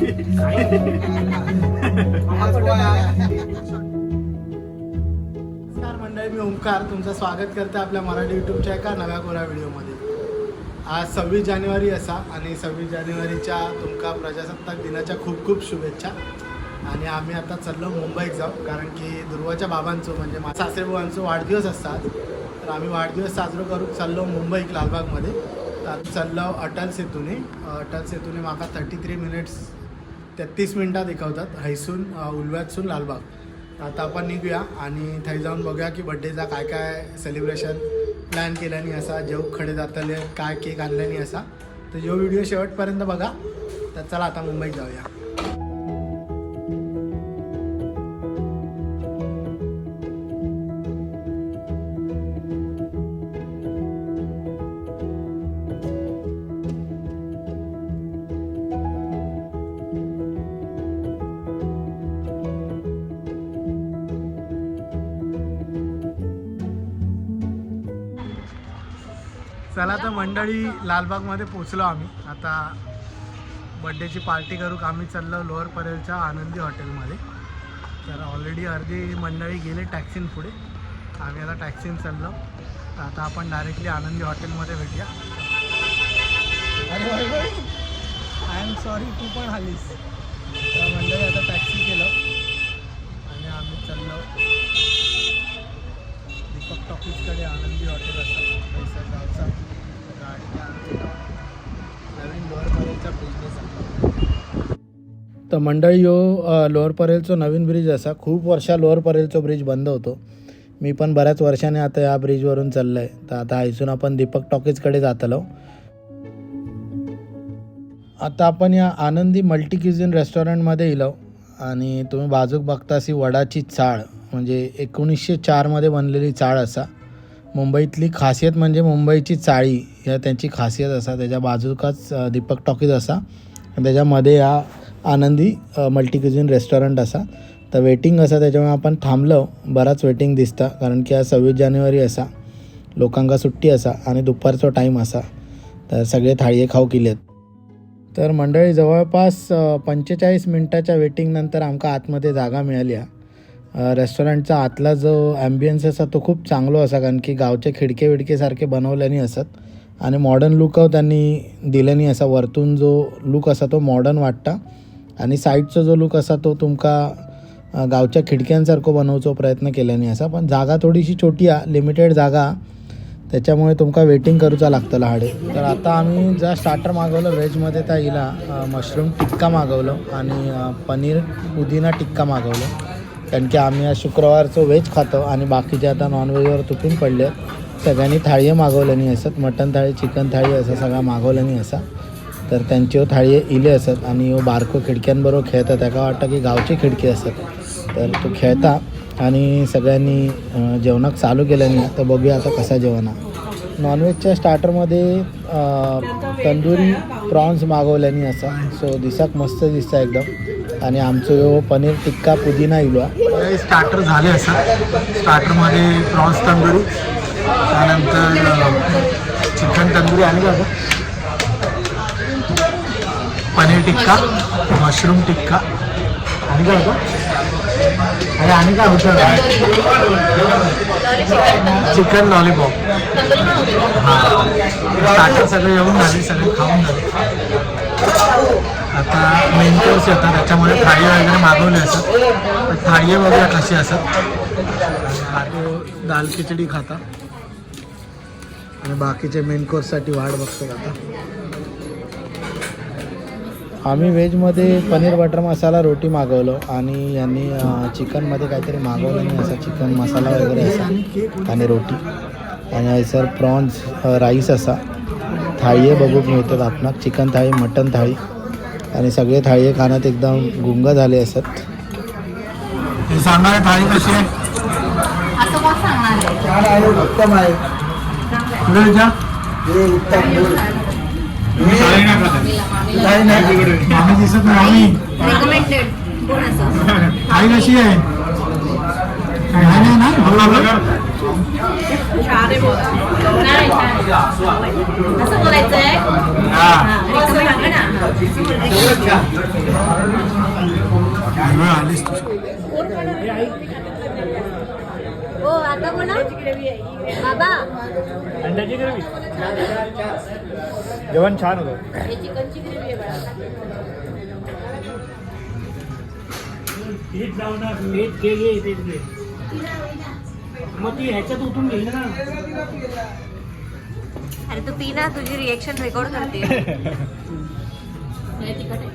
नमस्कार मंडळी, मी ओंकार तुमचं स्वागत करते आपल्या मराठी यूट्यूबच्या एका नव्या कोऱ्या व्हिडिओमध्ये. आज 26 जानेवारी असा आणि 26 जानेवारीच्या तुमका प्रजासत्ताक दिनाच्या खूप खूप शुभेच्छा. आणि आम्ही आता चाललो मुंबईत जाऊ, कारण की दुर्वाच्या बाबांचो म्हणजे माझ्या सासरेबुवांचो वाढदिवस असतात. तर आम्ही वाढदिवस साजरो करूक चाललो मुंबईक लालबागमध्ये. तर आम्ही चाललो अटल सेतूने. अटल सेतूने माका 33 मिनिट्स, 33 मिनटां दाखवतात हैसून उलव्यातसून लालबाग. तर आता आपण निघूया आणि थंय जाऊन बघूया की बड्डेचा काय काय सेलिब्रेशन प्लॅन केल्यानी असा, जेव खडे जातले, काय केक आणल्यानी असा. तर ह्यो व्हिडिओ शेवटपर्यंत बघा. तर चला, आता मुंबईत जाऊया. चला तर मंडळी, लालबागमध्ये पोचलो आम्ही. आता बड्डेची पार्टी करू आम्ही चाललो लोअर परेलच्या आनंदी हॉटेलमध्ये. तर ऑलरेडी अर्धी मंडळी गेले टॅक्सीन पुढे, आम्ही आता टॅक्सीन चाललो. तर आता आपण डायरेक्टली आनंदी हॉटेलमध्ये भेटूया. अरे भाई, I am sorry, तू पण आलीस. तर मंडळी, आता टॅक्सी केलं आणि आम्ही चाललो दीपक टॉकीजकडे आनंदी हॉटेल असतं पैसा गावचा. गाडी नवीन लोअर परेलचा बिझनेस आहे. तर मंडळी, यो लोअर परेलचो नवीन ब्रिज असा. खूप वर्षा लोअर परेलचो ब्रिज बंद होतो. मी पण बऱ्याच वर्षाने आता या ब्रिजवरून चाललो आहे. तर आता हैसून आपण दीपक टॉकीजकडे जातलो. आता आपण या आनंदी मल्टी क्युझिन रेस्टॉरंटमध्ये इलो आणि तुम्ही बाजूक बघता अशी वडाची चाळ, म्हणजे 1904मध्ये बनलेली चाळ असा. मुंबईतली खासियत म्हणजे मुंबईची चाळी ह्या त्यांची खासियत असा. त्याच्या बाजूकाच दीपक टॉकीज असा आणि त्याच्यामध्ये या आनंदी मल्टी क्युझिन रेस्टॉरंट असा. तर वेटिंग असा, त्याच्यामुळे आपण थांबलो. बराच वेटिंग दिसता, कारण की आज 26 जानेवारी असा, लोकांका सुट्टी असा आणि दुपारचो टाईम असा. तर सगळे थाळी खाऊ केलेत. तर मंडळी, जवळपास 45 मिनटाच्या वेटिंगनंतर आमकां आतमध्ये जागा मिळाली. रेस्टॉरंटचा आतला जो ॲम्बियन्स असा तो खूप चांगलो असा, कारण की गावचे खिडके विडके सारखे बनवल्यानी असत आणि मॉडर्न लुक त्यांनी दिल्यानी असा. वरतून जो लूक असा तो मॉडर्न वाटता आणि साईडचो जो लूक असा तो तुमका गावच्या खिडक्यांसारखो बनवचो प्रयत्न केल्यानी असा. पण जागा थोडीशी छोटी आहे, लिमिटेड जागा, त्याच्यामुळे तुमका वेटिंग करूचा लागतलं हाडे. तर आता आम्ही ज्या स्टार्टर मागवलं व्हेजमध्ये, त्या हिला मशरूम टिक्का मागवलं आणि पनीर पुदिना टिक्का मागवलं, कारण की आम्ही आज शुक्रवारचं व्हेज खातो आणि बाकीचे आता नॉनव्हेजवर तुटून पडले. सगळ्यांनी थाळी मागवल्यानी असत, मटन थाळी, चिकन थाळी असं सगळं मागवल्यानी असा. तर त्यांच्यो थाळी इले असत आणि ह्यो बारको खिडक्यांबरोबर खेळता. त्याका वाटतं की गावची खिडकी असत, तर तो खेळता. आणि सगळ्यांनी जेवणाक चालू केल्यानी. तर बघूया आता कसा जेवण हा. नॉनव्हेजच्या स्टार्टरमध्ये तंदुरी प्रॉन्स मागवल्यानी असा. सो दिसाक मस्त दिसता एकदम. आणि आमचो ह्यो पनीर टिक्का पुदिना इलो. स्टार्टर झाले असं. स्टार्टरमध्ये प्रॉन्स तंदुरी, त्यानंतर चिकन तंदुरी आणि काय होतं? पनीर टिक्का, मशरूम टिक्का आणि काय होतं? अरे, आणि काय होतं? Chicken lollipop. हां, स्टार्टर सगळे येऊन झाले, सगळे खाऊन झाले. आता मेन कोर्स येतात, त्याच्यामध्ये थाळी वगैरे मागवले असत. तर थाळी बघूया कशी असत. तो दाल खिचडी खाता आणि बाकीचे मेन कोर्ससाठी वाट बघतो. आता आम्ही व्हेजमध्ये पनीर बटर मसाला रोटी मागवलो आणि यांनी चिकनमध्ये काहीतरी मागवलं नाही असं, चिकन मसाला वगैरे असा आणि रोटी. आणि हयसर प्रॉन्स राईस असा. थाळी बघूक मिळतात आपणाक, चिकन थाळी, मटन थाळी आणि सगळे थाळी खाण्यात एकदम गुंग झाले असत. हे सांगा ना, थाळी कशी आहे? असं कोण सांगणार आहे? उत्तम आहे. तुला विचार. नाही नाही. मामी दिसत नाही, मामी. रेकमेंडेड कोण असं? थाळी कशी आहे? नाही नाही ना. नाही, छान. असं बोलायचंय. हा. असं सांगा ना. वेळ आलीस तू. हो, आता बोला बाबा. अंड्याची ग्रेव्ही. जेवण छान होतं. हे चिकनची ग्रेव्ही आहे बाळा. पीठ लावू ना, पीठ घे, घे, पीठ घे. मग ती ह्याच्यात उतरून घेईल ना. अरे तू पी ना, तुझी रिएक्शन रेकॉर्ड करते. नाही, तिखट आहे.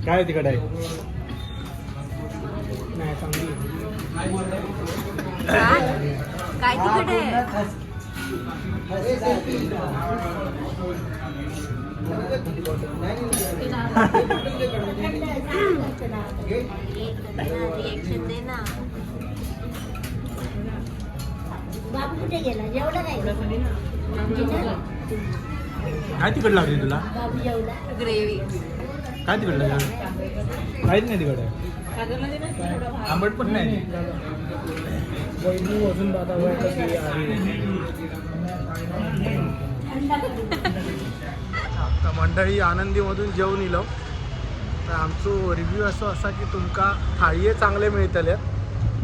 काय तिकट आहे? नाही, चांगली आहे. काय काय तिखट आहे? रिएक्शन दे ना. बाबू कुठे गेला? जेवला काय? काय तिकट लागली तुला? बाबू जेवला? ग्रेव्ही. काय तिकट लागली? काहीच नाही तिकट आहे. आंबट पण नाही. तर मंडळी, आनंदीमधून जेवून इलो. तर आमचो रिव्ह्यू असो असा की तुमका थाळीये चांगले मिळतले,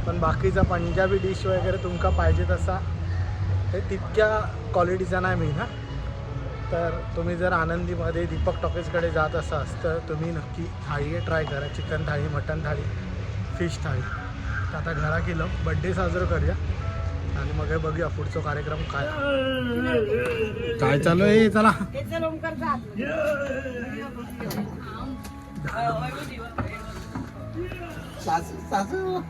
पण बाकीचा पंजाबी डिश वगैरे तुमका पाहिजे तसा ते तितक्या क्वालिटीचा नाही मिळणार. तर तुम्ही जर आनंदीमध्ये दीपक टॉकीजकडे जात असाल तर तुम्ही नक्की थाळी ट्राय करा, चिकन थाळी, मटन थाळी, फिश थाळी. तर आता घरा गेलो, बड्डे साजरं करूया आणि मग हे बघूया पुढचा कार्यक्रम काय काय चालू आहे. चला. सासू, सासू,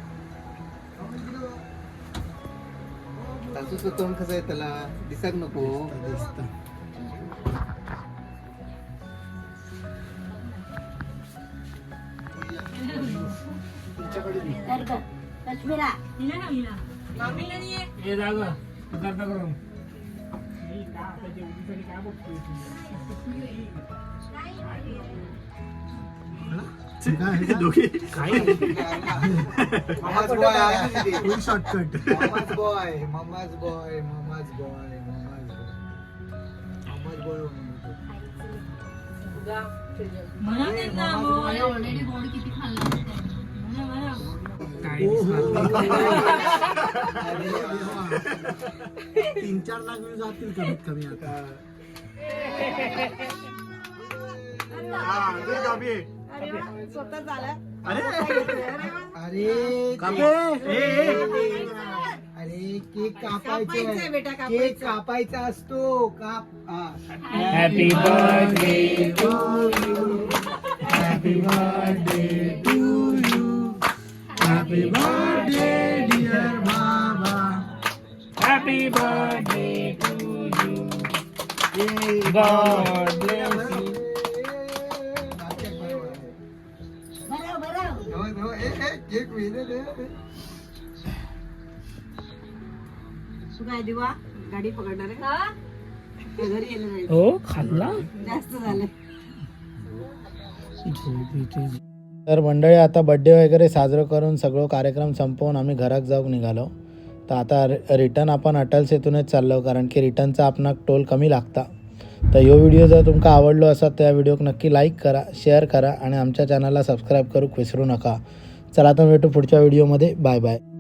सासूचं तोंड कसं आहे त्याला दिसाक नको. दिसतं. तर का कश्मीरा. हे जागा करता करून. मामा's बॉय आहे ना तिथे. Full shortcut. Mama's boy, mama's boy, mama's boy, mama's boy, mama's boy म्हणून होतो. ऑलरेडी गोड किती खाल्लं. 3-4 लाख व्ह्यू जातील कमीत कमी आता. अरे अरे, केक कापायचा, केक कापायचा असतो, काप हा. Happy birthday. Happy birthday to you, happy birthday dear Baba. Happy birthday to you. God bless you. बरं बरं. हो, हो, ए, ए, केक वेगळे रे. तू काय दिवा गाडी पकडणार आहे? घरी येणार आहे. हो, खाल्ला. जास्त झालं. तर मंडळी, आता बड्डे वगैरे साजरं करून सगळं कार्यक्रम संपवून आम्ही घरात जाऊन निघालो. तर आता रिटर्न आपण अटल सेतूनच चाललो, कारण की रिटर्नचा आपणाक टोल कमी लागता. तर ह्यो व्हिडिओ जर तुमका आवडलो असा तर या व्हिडिओक नक्की लाईक करा, शेअर करा आणि आमच्या चॅनलला सबस्क्राईब करूक विसरू नका. चला तर भेटू पुढच्या व्हिडिओमध्ये. Bye bye.